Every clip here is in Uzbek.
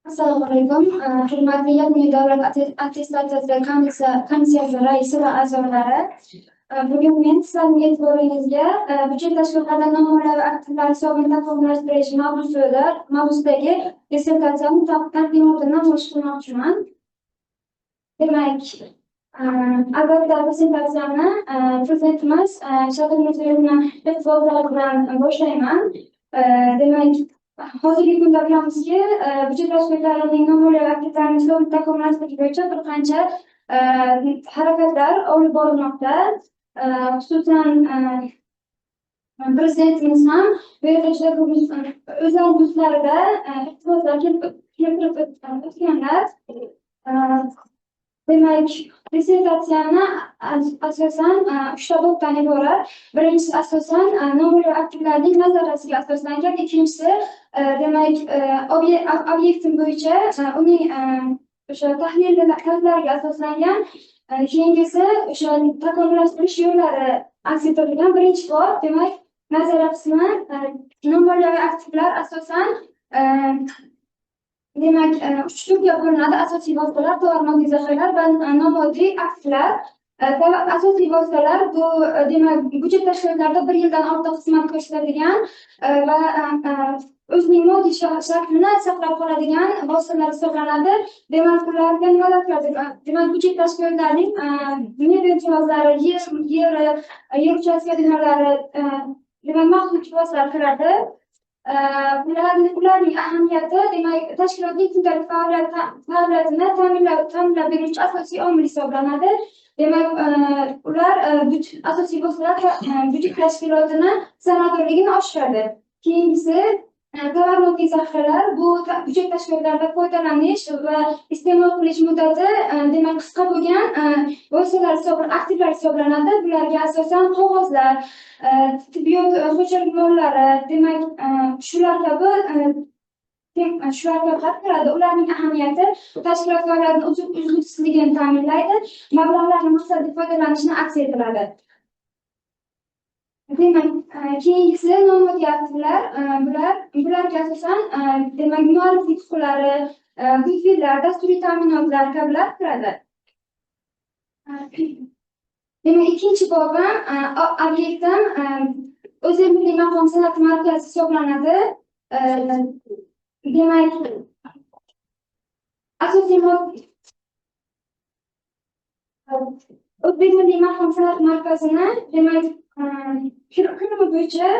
Assalomu alaykum. Hurmatli Yakuniy davlat attestatsiyasi komissiyasi raisi va a'zolari. Bugun men sizlarning e'tiboringizga byudjet tashkilotlarida nomoliyaviy aktivlar hisobini takomillashtirish mavzusidagi dissertatsiyamni taqdimotini namoyish qilmoqchiman. Demak, albatta, prezentatsiyani Prezidentimiz Shavkat Mirziyoyevni iqtiboslar bilan boshlayman. Demak, hozirgi kunda bilamizki, byudjet tashkilotlarining nomoliyaviy aktivlarini hisobini takomillashtirish bo'yicha bir qancha harakatlar olib borilmoqda. Xususan, Prezidentimiz ham bu yerda juda ko'p o'zlari nutqlarida iqtiboslar keltirib o'tganlar. Demak, dissertatsiyani asosan uchta blokdan iborat. Birinchisi asosan nomoliyaviy aktivlarning nazariyasiga asoslangan, ikkinchisi, demak, obyektim bo'yicha uning o'sha tahlillariga asoslangan, keyingisi o'sha takomillashtirish yo'llari aks ettirilgan. Birinchi bob, demak, nazariya qismi, nomoliyaviy aktivlar asosan, demak, uch turga bo'linadi: asosiy vositalar, tovar moddiy zaxiralar va nomoddiy aktivlar. Asosiy vositalar bu, demak, byudjet tashkilotlarida bir yildan ortiq xizmat ko'rsatadigan va o'zining moddiy shaklini saqlab qoladigan vositalar hisoblanadi. Demak, ularga nimalar kiradi? Demak, byudjet tashkilotlarining mebel jihozlari, yer uchastka binolari, demak, maxsus jihozlar kiradi. Ularning ahamiyati, demak, tashkilotning kundalik faoliyatini ta'minlab beruvchi asosiy omil hisoblanadi. Demak, ular, asosiy vositalar byudjet tashkilotini samaradorligini oshiradi. Keyingisi, tovar moddiy zaxiralar. Bu byudjet tashkilotlarida foydalanish va iste'mol qilish muddati, demak, qisqa bo'lgan vositalar, aktivlar hisoblanadi. Bularga asosan qog'ozlar, tibbiyot, xo'jalik mollari, demak, shular kabi kiradi. Ularning ahamiyati tashkilot faoliyatini uzluksizligini ta'minlaydi, mablag'larni maqsadli foydalanishni aks ettiradi. Demak, keyingisi nomoddiy aktivlar. Bularga asosan, demak, mualliflik huquqlari, goodwilllar, dasturiy ta'minotlar kabilar kiradi. Demak, ikkinchi bobim, obyektim O'zbek milliy maqom san'ati markazi hisoblanadi. Demak, asosiy O'zbek milliy maqom san'at markazini, demak, kirimi bo'yicha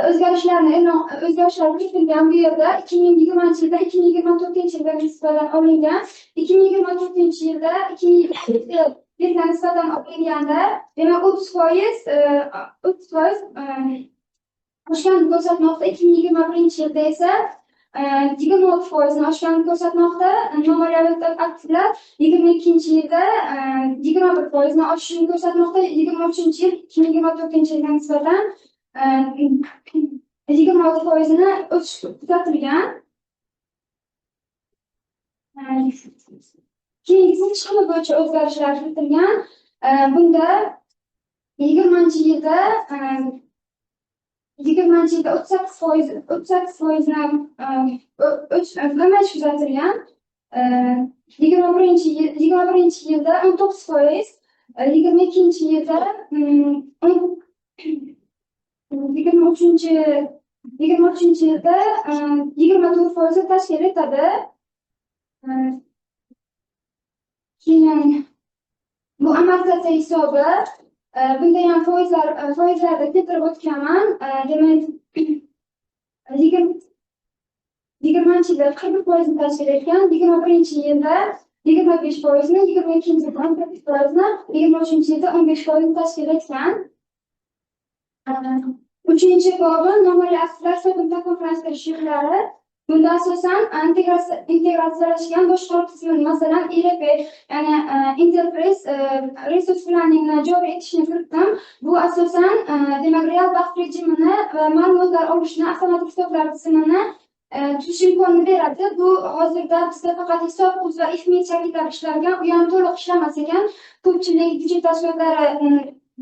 o'zgarishlar kiritilgan. Bu yerda 2020-yilda 2024-yilga nisbatan olingan. 2024-yilda 2020-yilga nisbatan olinganda, demak, 30%, 30% oshganini ko'rsatmoqda. 2021-yilda esa 26 foizni oshganini ko'rsatmoqda. Nomoliyaviy aktivlar 22-yilda 21 foizni oshishini ko'rsatmoqda. 23-yil 2024-yilga nisbatan 26 foizini o'sish kuzatilgan. Keyingisi chiqimi bo'yicha o'zgarishlar kiritilgan. Bunda 20-yilda 38%, 38 foizni kamayish kuzatilgan. 21-yil, 21-yilda 19%, 22-yilda 23-yilda 24 foizni tashkil etadi. Keyin bu amortizatsiya hisobi. Bunda ham foizlarda keltirib o'tganman. Demak, 20-yilda 41 foizni tashkil etgan, 21-yilda 25 foizni, 22-yilda 18 foizni, 23-yilda 15 foizni tashkil etgan. Uchinchi bobi, nomoli aktivlar hisobini takomillashtirish yo'llari. Bunda asosan integratsiyalashgan boshqaruv tizimini, masalan, ERP, ya'ni Enterprise Resource Planningni joriy etishni kiritdim. Bu asosan, demak, real vaqt rejimini va ma'lumotlar olishni avtomatik hisoblar tizimini tuzish imkonini beradi. Bu hozirda bizda faqat hisob uz va IFMIT shaklida ishlarkan, u ham to'liq ishlamas ekan. Ko'pchilik byudjet tashkilotlari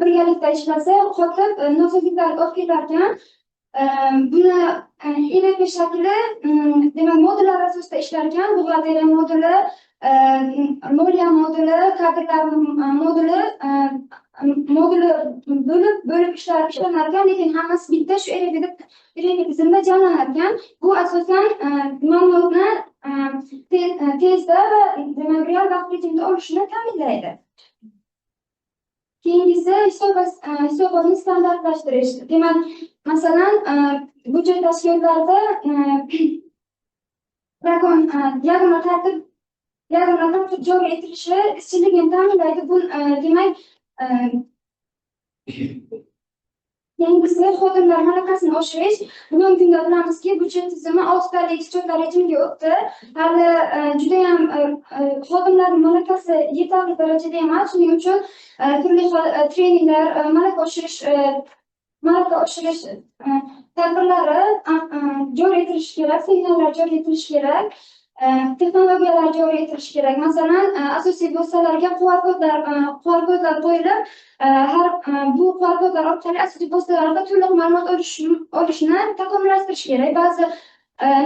birgalikda ishlasa, qotib, nosozliklar olib kelarkan. Buni ERP shakli, demak, ishlar ekan, buxgalteriya moduli, moliya moduli, kadrlar moduli bo'lib bo'lib ishlanar ekan, lekin hammasi bitta shu ERP tizimda jamlanar ekan. Bu asosan ma'lumotni tezda va, demak, real vaqt rejimida olishni ta'minlaydi. Keyingisi hisobotni standartlashtirish. Demak, masalan, byudjet tashkilotlarida yagona tartib joriy etilishi izchilligini ta'minlaydi. Bu demak, keyingisi xodimlar malakasini oshirish. Bugungi kunda bilamizki, byudjet tizimi oltitalik счёт lar rejimiga o'tdi. Hali judayam xodimlarning malakasi yetarli darajada emas. Shuning uchun turli xil treninglar, malaka oshirish tadbirlari joriy etilishi kerak, seminarlar joriy etilishi kerak, texnologiyalar joriy etilishi kerak. Masalan, asosiy vositalarga QR kodlar qo'yilib, har bu QR kodlar orqali asosiy vositalarga to'liq ma'lumot olishni takomillashtirish kerak. Ba'zi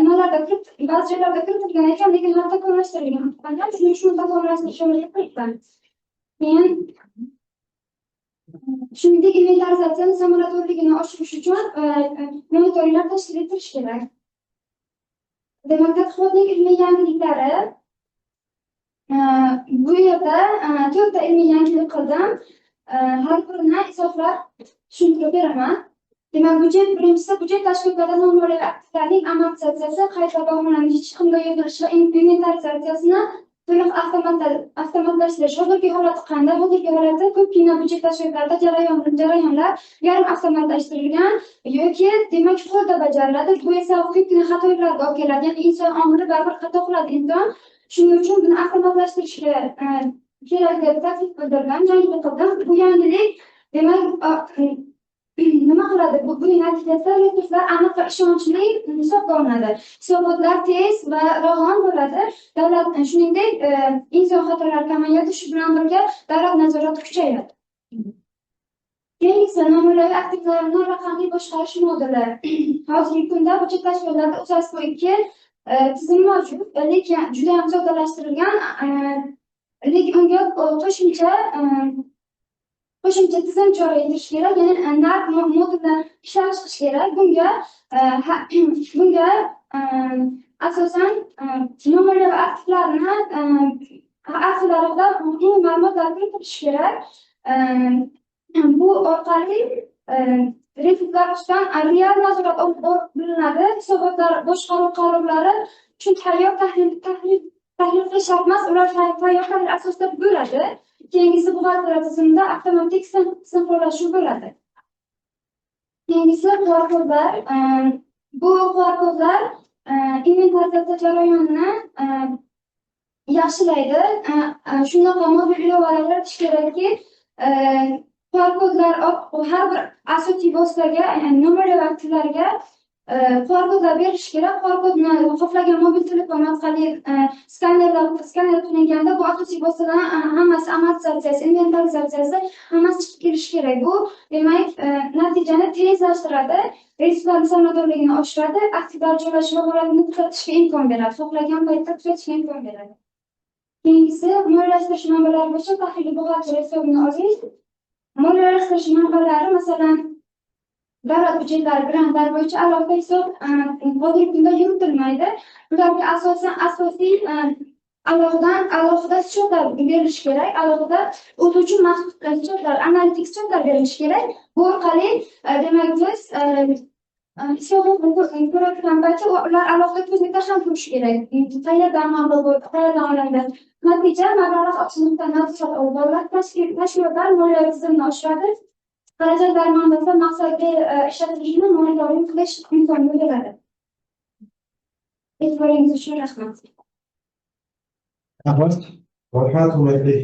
nimalarda kirit, ba'zi joylarda kiritilgan ekan, lekin hali takomillashtirilgan. Shuning uchun takomillashtirishimiz kerak. Keyin, shuningdek, inventarizatsiyani samaradorligini oshirish uchun monitoringlar tashkil etilishi kerak. Demak, tadqiqotning ilmiy yangiliklari. Bu yerda to'rtta ilmiy yangilik qildim. Har birini izohlab tushuntirib beraman. Demak, byudjet, birinchisi, byudjet tashkilotlarida nomoliyaviy aktivlarning amortizatsiyasi, qayta baholanishi, chiqimga yig'ilishi va inventarizatsiyasini to'liq avtomatlashtirish. Hozirgi holati qanday? Hozirgi holati ko'pgina byudjet tashkilotlarida jarayonlar yarim avtomatlashtirilgan yoki, demak, qo'lda bajariladi. Bu esa ko'pgina xatoliklarga olib keladi. Ya'ni inson omili, baribir xato qiladi inson. Shuning uchun buni avtomatlashtirishga kerak deb taklif bildirdim, yangilik qildim. Bu yangilik, demak, nima qiladi? Buning natijasida resurslar aniq va ishonchli hisobga olinadi. Hisobotlar tez va ravon bo'ladi. Davlat, shuningdek, inson xatolari kamayadi, shu bilan birga davlat nazorati kuchayadi. Keyingisi nomoliyaviy aktivlarni raqamli boshqarish moduli. Hozirgi kunda byudjet tashkilotlarida UZASPO 2 tizimi mavjud, lekin juda ham soddalashtirilgan, lekin unga qo'shimcha tizim joriy etilishi kerak, ya'ni NARK modulini ishlab chiqish kerak. Bunga asosan nomoliyaviy aktivlar haqida umumiy ma'lumotlar kiritilishi kerak. Bu orqali resurslar ustidan real nazorat olib boriladi. Hisobotlar, boshqaruv qarorlari uchun tayyor tahlil qilish shart emas, ular tayyor tahlil asosida bo'ladi. Keyingisi buxgalteriya tizimida avtomatik sinxronlashuv bo'ladi. Keyingisi QR kodlar. Bu QR kodlar inventarizatsiya jarayonini yaxshilaydi. Shunaqa mobil ilovalar yaratish kerakki, QR kodlar har bir asosiy vositaga, ya'ni nomoliyaviy aktivlarga QR kodlar berish kerak. QR kodni xohlagan mobil telefon orqali skaner qilinganda bu asosiy vositalarni hammasi, amortizatsiyasi, inventarizatsiyasi, hammasi chiqib kelishi kerak. Bu, demak, natijani tezlashtiradi, resurslarni samaradorligini oshiradi, aktivlar joylashuvi holatini kuzatishga imkon beradi. Xohlagan paytda kuzatishga imkon beradi. Keyingisi moliyalashtirish manbalari bo'yicha tahliliy buxgalteriya hisobini olish. Moliyalashtirish manbalari, masalan, davlat byudjetlari, grantlar bo'yicha alohida hisob hozirgi kunda yuritilmaydi. Bularga asosan asosiy alohida счёт lar berilishi kerak, alohida o'zi uchun maxsus счёт lar, analitik счёт lar berilishi kerak. Bu orqali, demak, biz hisobotni ko'rayotgan paytda ular alohida ko'zga ham turishi kerak. Qayerdan mablag' bo'ldi, qayerdan olindi. Natija mablag'lar oqishi nuqtai nazorat olib boriladi. Tashkilotlar moliyaviy tizimni oshiradi. Xarajatlar manbasi maqsadli ishlatilishini monitoring qilish imkonini beradi. E'tiboringiz uchun rahmat. Rahmat. Rahmat, hurmatli